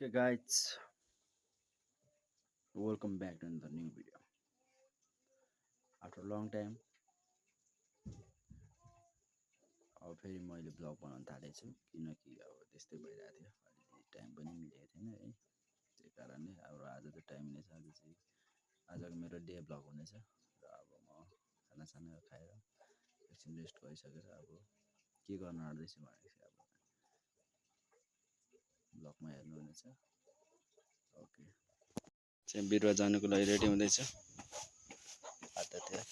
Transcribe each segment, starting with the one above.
Okay, guys, welcome back to the new video. After a long time, अब फेरि मैले blog बनाउन थालेको छु किनकि अब त्यस्तै भइरहेको थियो अलि टाइम पनि मिलेको थिएन है त्यही कारणले अब आज चाहिँ टाइम मिलेछ आजको मेरो डे ब्लग हुनेछ र अब म खानासाना खाएर एकछिन रेस्ट गरिसकेर अब के गर्न आँट्दैछु भनेपछि अब ब्लगमा हेर्नुहुनेछ। ओके चाहिँ बिरुवा जानुको लागि रेडी हुँदैछ हाततिर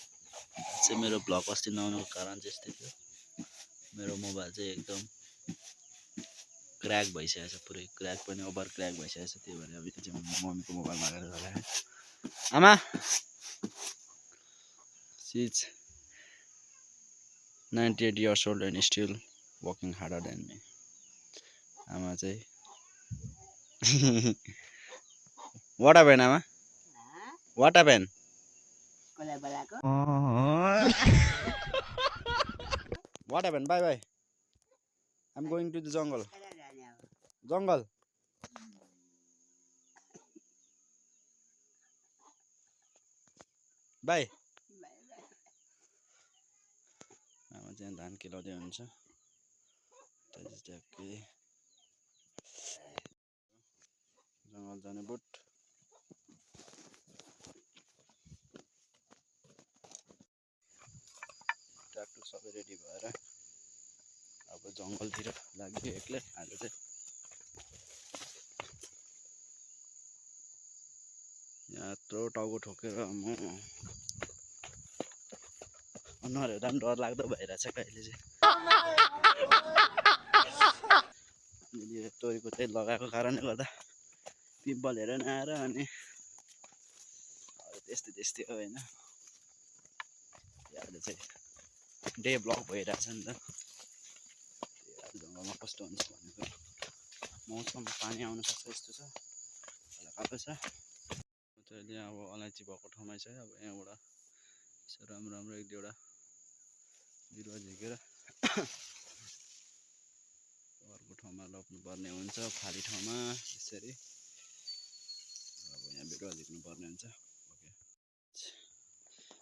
चाहिँ मेरो ब्लग अस्ति नआउनुको कारण चाहिँ यस्तै थियो। मेरो मोबाइल चाहिँ एकदम क्र्याक भइसकेको छ, पुरै क्र्याक पनि ओभर क्र्याक भइसकेको छ। त्यही भएर अब यो चाहिँ मम्मीको मोबाइल मागेर लगाएँ। आमा C is 98 years old and still working harder than me. आमा चाहिँ What happened, Ama? What happened? What happened? Bye bye. I'm going to the jungle. Jungle. Bye. आमा चाहिँ धान केलाउँदै हुन्छ। जङ्गल जाने बुट ट्र्याक्टर सबै रेडी भएर अब जङ्गलतिर लाग्यो एक्लै। आज चाहिँ यहाँ यत्रो टाउको ठोकेर म अनुहार हेर्दा पनि डर लाग्दो भइरहेछ कहिले चाहिँ। यो तोरीको तेल लगाएको कारणले गर्दा पिम्पलहरू पनि आएर अनि त्यस्तै हो होइन। आज चाहिँ डे ब्लग भइरहेछ नि त। जङ्गलमा कस्तो हुन्छ भनेको मौसम पानी आउन सक्छ यस्तो छ, हल्का छ। अहिले अब अलैँची भएको ठाउँमा चाहिँ अब यहाँबाट यसो राम्रो राम्रो एक दुईवटा बिरुवा झिकेर अर्को ठाउँमा लग्नुपर्ने हुन्छ, खाली ठाउँमा यसरी अब यहाँ बिरुवा झिक्नुपर्ने हुन्छ।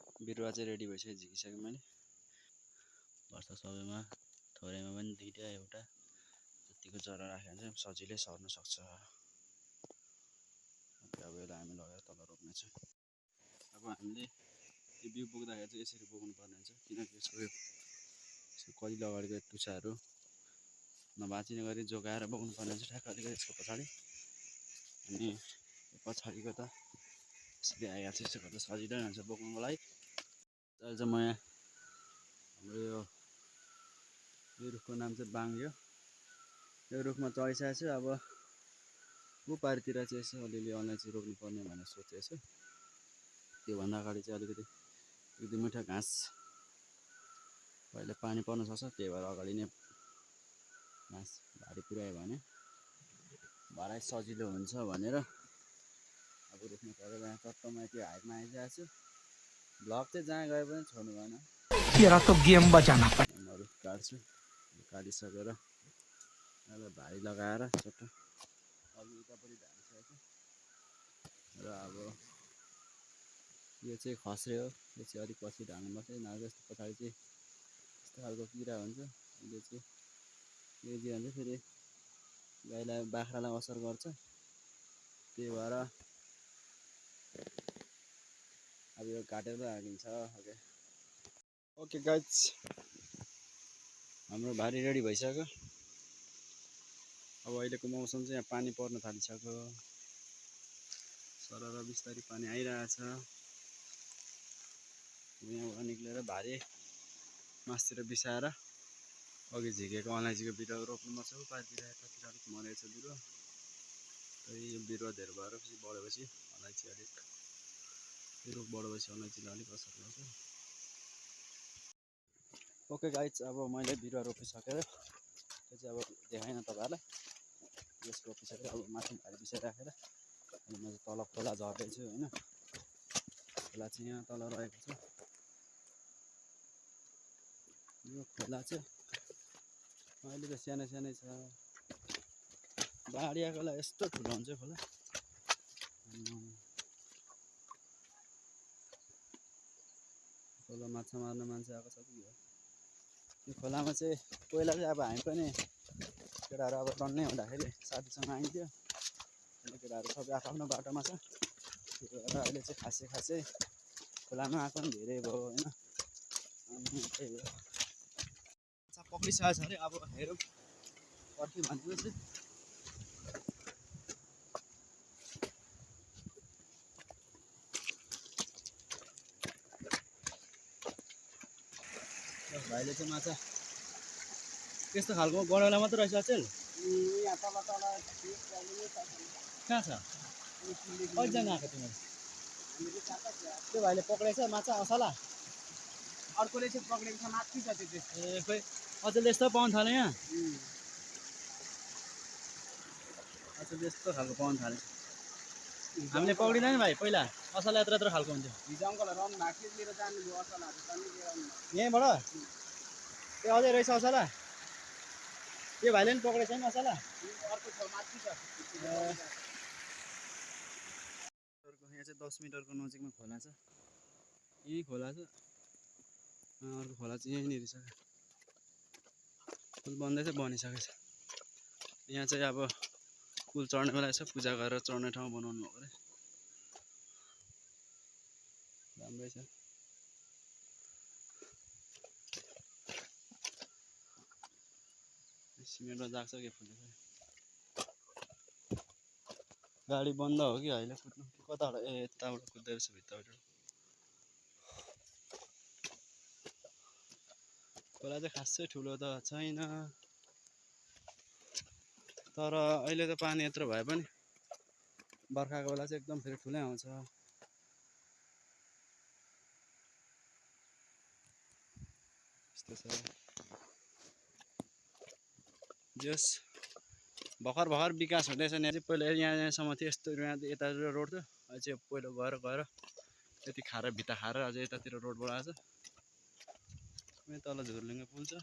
ओके बिरुवा चाहिँ रेडी भइसक्यो, झिकिसकेँ मैले। वर्ष सबैमा थोरैमा पनि दुईवटा एउटा जतिको जरा राख्यो भने चाहिँ सजिलै सर्न सक्छ। अब यसलाई हामी लगेर तल रोप्नेछौँ। अब हामीले यो बिउ बोक्दाखेरि चाहिँ यसरी बोक्नु पर्ने हुन्छ किनकि यसको कलिलो अगाडिको टुसाहरू नभाँचिने गरी जोगाएर बोक्नु पर्ने हुन्छ ठ्याक्क अलिकति यसको पछाडि। अनि पछाडिको त यसरी आइहाल्छ, यसो गर्दा सजिलो हुन्छ बोक्नुको लागि। तर चाहिँ म यहाँ हाम्रो यो रुखको नाम चाहिँ बाङ्ग्यो। यो रुखमा चढिसकेको छु। अब पारितिर चाहिँ यसो अलिअलि अलैँची रोप्नु पर्ने भनेर सोचेको छु। त्योभन्दा अगाडि चाहिँ अलिकति एक दुई मुठा घाँस पहिले पानी पर्न सक्छ, त्यही भएर अगाडि नै घाँस भारी पुऱ्यायो भने भराइ सजिलो हुन्छ भनेर अब रोप्नु पऱ्यो। यहाँ टट्टमा त्यो हाइटमा आइसकेको छु। ब्लग चाहिँ जहाँ गए पनि छोड्नु भएन। रुख काट्छु, काटिसकेर यसलाई भारी लगाएर चट्ट अघि उतापट्टि ढालिसकेको छु। र अब यो चाहिँ खस्रे हो, यो चाहिँ अलिक पछि ढाल्नुपर्छ। नभए जस्तो पछाडि चाहिँ यस्तो खालको किरा हुन्छ, यसले चाहिँ यो जे हुन्छ फेरि गाईलाई बाख्रालाई असर गर्छ। त्यही भएर अब यो काटेर राखिन्छ। ओके गाइज, हाम्रो भारी रेडी भइसक्यो। अब अहिलेको मौसम चाहिँ यहाँ पानी पर्न थालिसक्यो, सरर बिस्तारै पानी आइरहेछ। यहाँबाट निक्लेर भारी मासतिर बिसाएर अघि झिकेको अलैँचीको बिरुवा रोप्नुपर्छ। पारितिर यतातिर अलिक मरेको छ बिरुवा, यो बिरुवा धेरै भएर पछि बढेपछि अलैँची अलिक यो रुख बढेपछि अलैँचीलाई अलिक असर गर्छ। ओके गाइज, अब मैले बिरुवा रोपिसकेर त्यो चाहिँ अब देखाएन तपाईँहरूलाई। यस रोपिसकेर अब माथि भारी बिसाइराखेर अनि म चाहिँ तल खोला झर्दैछु होइन। खोला चाहिँ यहाँ तल रहेको छ। यो खोला चाहिँ अहिले त सानै छ, बाडिया खोला यस्तो ठुलो हुन्छ खोला। खोला माछा मार्न मान्छे आएको छ कि हो। यो खोलामा चाहिँ पहिला चाहिँ अब हामी पनि केटाहरू अब टन्नै हुँदाखेरि साथीसँग आइन्थ्यो। अहिले केटाहरू सबै आफ्नो बाटोमा छ। त्यही भएर अहिले चाहिँ खासै खोलामा आएको पनि धेरै भयो होइन। अनि त्यही हो माछा पक्रिसकेको छ अरे। अब हेरौँ पर्खी भनेपछि भाइले चाहिँ माछा त्यस्तो खालको गडौला मात्रै रहेछ अचेल। कहाँ छ कतिजना आएको तिमीहरू? त्यो भाइले पक्रेछ माछा असला अर्कोले चाहिँ पक्रेको छ माथि छ त्यो चाहिँ। ए खोइ अचेल यस्तो पाउनु थाल्यो यहाँ। अचेल यस्तो खालको पाउनु थाल्यो। हामीले पक्रिँदैन भाइ पहिला असला यत्रो खालको हुन्थ्यो। हिजो अङ्कलहरू आउनु भएको थियो लिएर जानुभयो असलाहरू पनि लिएर आउनु। यहीँबाट ए अझै रहेछ असला। त्यो भाइले पनि पक्रेछ नि असला। अर्को छ माथि छ। यहाँ चाहिँ 10 मिटरको नजिकमा खोला छ। यहीँ खोला छ। अर्को खोला चाहिँ यहीँनिर छ। पुल बन्दै चाहिँ बनिसकेको छ। यहाँ चाहिँ अब पुल चढ्ने बेला यसो पूजा गरेर चढ्ने ठाउँ बनाउनु भएको अरे। राम्रै छ। सिमेन्टमा जाग्छ कि फुल्यो खै। गाडी बन्द हो कि अहिले कुद्नु कि कताबाट ए यताबाट कुद्दै रहेछ भित्रबाट। खोला चाहिँ खासै ठुलो त छैन तर अहिले त पानी यत्रो भए पनि बर्खाको बेला चाहिँ एकदम फेरि ठुलै आउँछ। यस्तो छ जस भर्खर विकास हुँदैछ। यहाँ चाहिँ पहिला यहाँसम्म थियो यस्तो यतातिर रोड थियो। अहिले चाहिँ पहिलो गएर यति खाएर भित्ता खाएर अझै यतातिर रोड बढाएको छ। तल झुर्लिङ्गे पुल छ।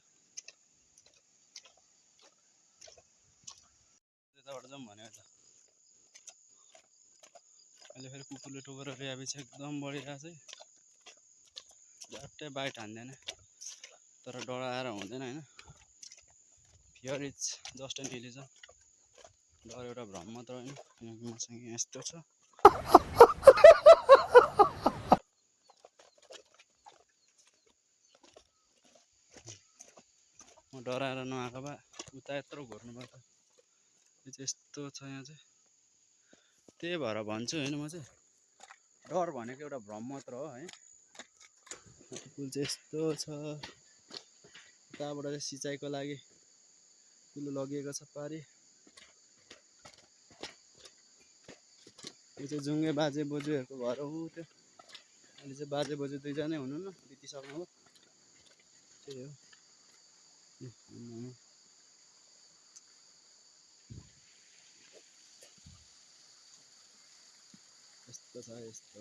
त्यताबाट जाउँ भनेको त अहिले फेरि कुकुरले टोकेर ल्याएपछि एकदम बढिरहेको छ। झट्टै बाइट हान्दैन तर डराएर हुँदैन होइन। Fear is just an illusion. डर एउटा भ्रम मात्र होइन। किनकि मसँग यस्तो छ। म डराएर नआएको भए उता यत्रो घुर्नु पर्छ। यो चाहिँ यस्तो छ यहाँ चाहिँ। त्यही भएर भन्छु होइन म चाहिँ डर भनेको एउटा भ्रम मात्र हो है। पुल चाहिँ यस्तो छ। उताबाट चाहिँ सिँचाइको लागि पुल लगिएको छ पारी। यो चाहिँ जुङ्गे बाजे बोजूहरूको घर हो त्यो। अहिले चाहिँ बाजे बोजू दुईजनै हुनुहुन्न बितिसक्नु हो। त्यही हो। यस्तो छ यस्तो।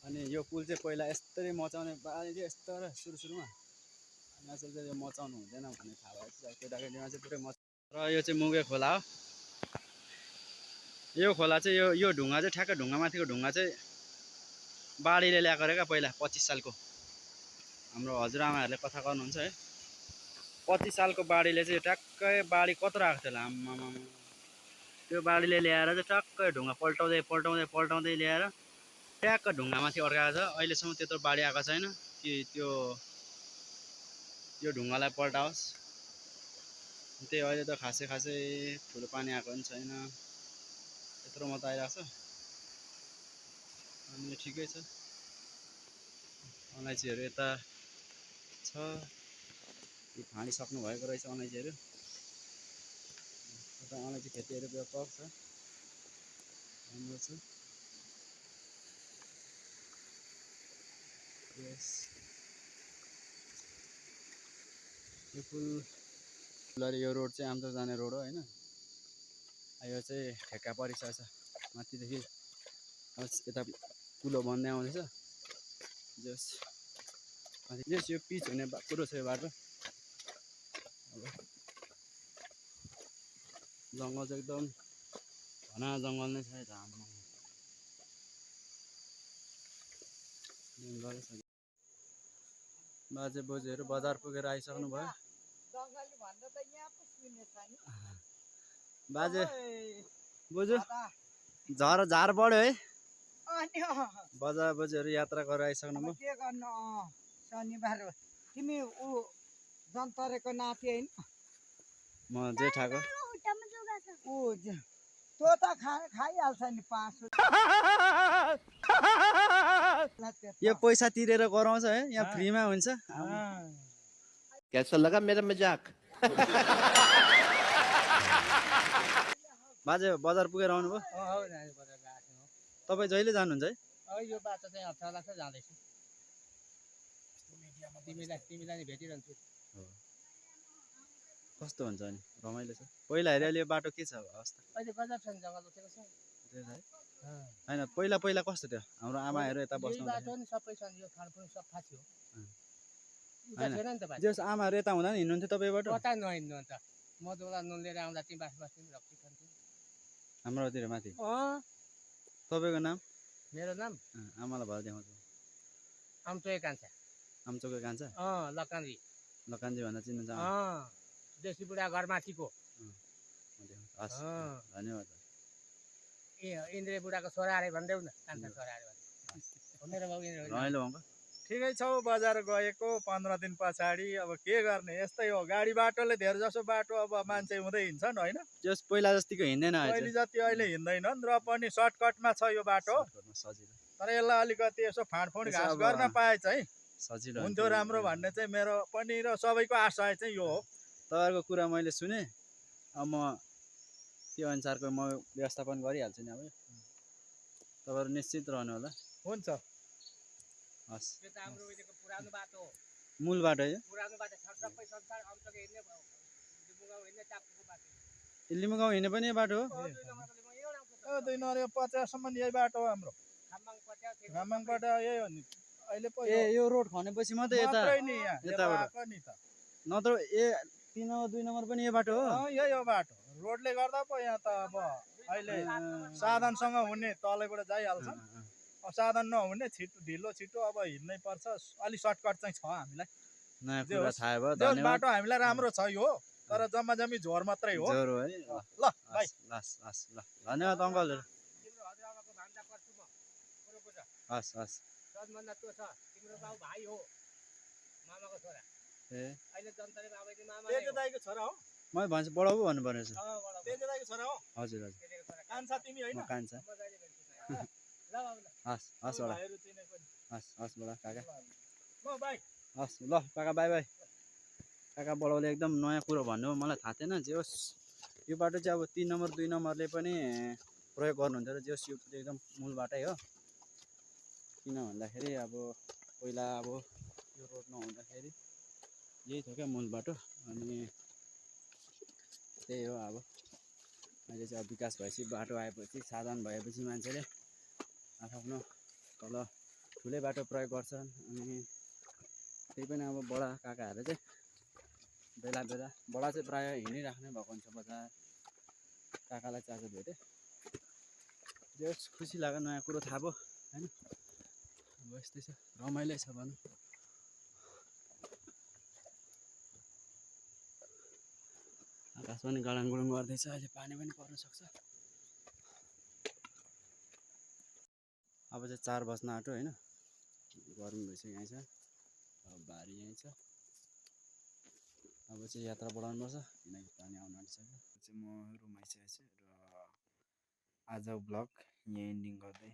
अनि यो पुल चाहिँ पहिला यस्तरी मचाउने बानी थियो यस्तो र सुरुमा। अनि अचेल चाहिँ यो मचाउनु हुँदैन भन्ने थाहा भएपछि केटाकेटीमा चाहिँ पुरै र यो चाहिँ मुगे खोला हो। यो खोला चाहिँ यो ढुङ्गा चाहिँ ठ्याक्क ढुङ्गामाथिको ढुङ्गा चाहिँ बाढीले ल्याएको अरे क्या पहिला 25 सालको। हाम्रो हजुरआमाहरूले कथा गर्नुहुन्छ है। 25 सालको बाढीले चाहिँ ट्याक्कै बाढी कत्रो आएको थियो आम्मामा। त्यो बाढीले ल्याएर चाहिँ टक्कै ढुङ्गा पल्टाउँदै ल्याएर ट्याक्क ढुङ्गामाथि अड्काएको छ। अहिलेसम्म त्यत्रो बाढी आएको छैन कि यो ढुङ्गालाई पल्टाओस्। त्यही अहिले त खासै ठुलो पानी आएको पनि छैन। यत्रो मात्र आइरहेको छ। अनि ठिकै छ। अलैँचीहरू यता छ। फाँडिसक्नु भएको रहेछ अलैँचीहरू। यता अलैँची खेतीहरू व्यापक छ। राम्रो छ। यस यो पुल यो रोड चाहिँ आम्चो जाने रोड हो होइन। यो चाहिँ ठेक्का परिसकेको छ माथिदेखि यता कुलो बन्दै आउँदैछ। जस यो पिच हुने कुरो छ यो बाटो। अब जङ्गल चाहिँ एकदम घना जङ्गल नै छ यता हाम्रो बाजे बोजूहरू बजार पुगेर आइसक्नु भयो बाजे बोजू झार बढ्यो है बजार बोजूहरू यात्रा गरेर आइसक्नु भयो के गर्नु शनिबार हो तिमी ऊ जन्तरेको नाति होइन म जेठाको ऊ त्यो त खाइहाल्छ नि 500 यो पैसा तिरेर गराउँछ है यहाँ फ्रीमा हुन्छ कैसा लगा मेरा मजाक बाजे बजार पुगेर आउनुभयो तपाईँ जहिले जानुहुन्छ है यो बाटो चाहिँ 18 लाख जाँदैछु तिमीलाई नि भेटिरहन्छु कस्तो हुन्छ अनि रमाइलो छ पहिला हेरे अहिले यो बाटो के छ अवस्था अहिले गजब छ नि जङ्गल उठेको छ होइन पहिला पहिला कस्तो थियो हाम्रो आमाहरू यता बस्नु बाटो नि सबै छ नि यो खानपुर सफा थियो होइन। छैन नि त भाइ जस आमाहरू यता हुँदा नि हिँड्नुहुन्थ्यो तपाईँबाट कता नहिँड्नु अन्त म दोला नुन लिएर आउँदा तिमी बास रक्सी खान्थ्यौ हाम्रोतिर माथि तपाईँको नाम मेरो नाम आमालाई भएर देखाउँछु आमचोए कान्छा आमचोको कान्छा लकान्जी लकान्जी भन्दा चिन्नुहुन्छ देशी बुढा घरमाथिको हस् धन्यवाद इन्द्रे बुढाको छोरा अरे भन्देऊ न कान्छा छोरा अरे मेरो बाबु इन्द्र रमाइलो अङ्क ठिकै छ बजार गएको 15 दिन पछाडि अब के गर्ने यस्तै हो गाडी बाटोले धेर जसो बाटो अब मान्छे हुँदै हिँड्छन् होइन जस पहिला जतिको हिँड्दैन पहिले जति अहिले हिँड्दैनन् र पनि सर्टकटमा छ यो बाटो सजिलो तर यसलाई अलिकति यसो फाँडफुँड यसो घाँस अब गर्न पाए चाहिँ सजिलो हुन्थ्यो राम्रो भन्ने चाहिँ मेरो पनि र सबैको आशा चाहिँ यो हो तपाईँहरूको कुरा मैले सुने अब म त्यो अनुसारको म व्यवस्थापन गरिहाल्छु नि अब तपाईँहरू निश्चित रहनु होला हुन्छ हस् त्यो त हाम्रो उहिलेको पुरानो बाटो हो मूल बाटो यो पुरानो बाटो सबै संसार अन्तको हिँड्ने लिम्बुगाउँ हिँड्ने टापुको बाटो लिम्बुगाउँ हिँड्ने पनि यो बाटो हो 2 नम्बर 50 सम्म यही बाटो हो हाम्रो खामबाङबाट यही हो नि अहिले पो ए यो रोड खनेपछि मात्रै यता मात्रै नि यहाँ यताबाट यता नि त नत्र ए 3 नम्बर 2 नम्बर पनि यो बाटो हो यही हो बाटो रोडले गर्दा पो यहाँ त अब अहिले साधनसँग हुने तलैबाट जाइहाल्छ साधन नहुने ढिलो छिटो अब हिँड्नै पर्छ अलि सर्टकट चाहिँ छ हामीलाई नयाँ कुरा थाहा भयो त्यो धन्यवाद बाटो हामीलाई राम्रो छ यो तर जम्मा जम्मी झोर मात्रै हो जोर हो है ल भाइ ल धन्यवाद अङ्कलहरू तिम्रो हजुरआमाको भान्जा पर्छु म हस् हस् सबभन्दा त्यो छ तिम्रो बाउ भाइ हो मामाको छोरा ए अहिले जन्तरे बाबाको मामा तेजे दाइको छोरा हो म भन्छु बडाउ भन्नु पर्ने रहेछ तेजे दाइको छोरा हो हजुर हजुर कान्छा तिमी होइन म कान्छा ल बाबु ल हस् हस् बडा भाइहरू चिनेको नि। हस् हस् बडा काका ल भाइ हस् ल काका बाई बाई काका बडाउले एकदम नयाँ कुरो भन्नु मलाई थाहा थिएन जे होस् यो बाटो चाहिँ अब 3 नम्बर 2 नम्बरले पनि प्रयोग गर्नुहुन्थ्यो र जे होस् यो चाहिँ एकदम मूल बाटै हो किन भन्दाखेरि अब पहिला अब यो रोड नहुँदाखेरि यही थियो क्या मूल बाटो अनि त्यही हो अब अहिले चाहिँ अब विकास भएपछि बाटो आएपछि साधन भएपछि मान्छेले आफ्नो तल ठुलै बाटो प्रयोग गर्छन् अनि त्यही पनि अब बडा काकाहरू चाहिँ बेला बेला बडा चाहिँ प्रायः हिँडिराख्नै भएको हुन्छ बजार काकालाई चाहिँ आज भेटेँ जे होस् खुसी लाग्यो नयाँ कुरो थाहा भयो होइन अब यस्तै छ रमाइलो छ भनौँ आकाश पनि गडाङ गुडुङ गर्दैछ अहिले पानी पनि पर्न सक्छ अब चाहिँ 4 बज्न आँट्यो होइन गरम भइसक्यो यहीँ छ अब भारी यहीँ छ अब चाहिँ यात्रा बढाउनुपर्छ किनकि पानी आउन आँटिसक्यो चाहिँ म रुम आइसकेको छु र आज ब्लग यहाँ एन्डिङ गर्दै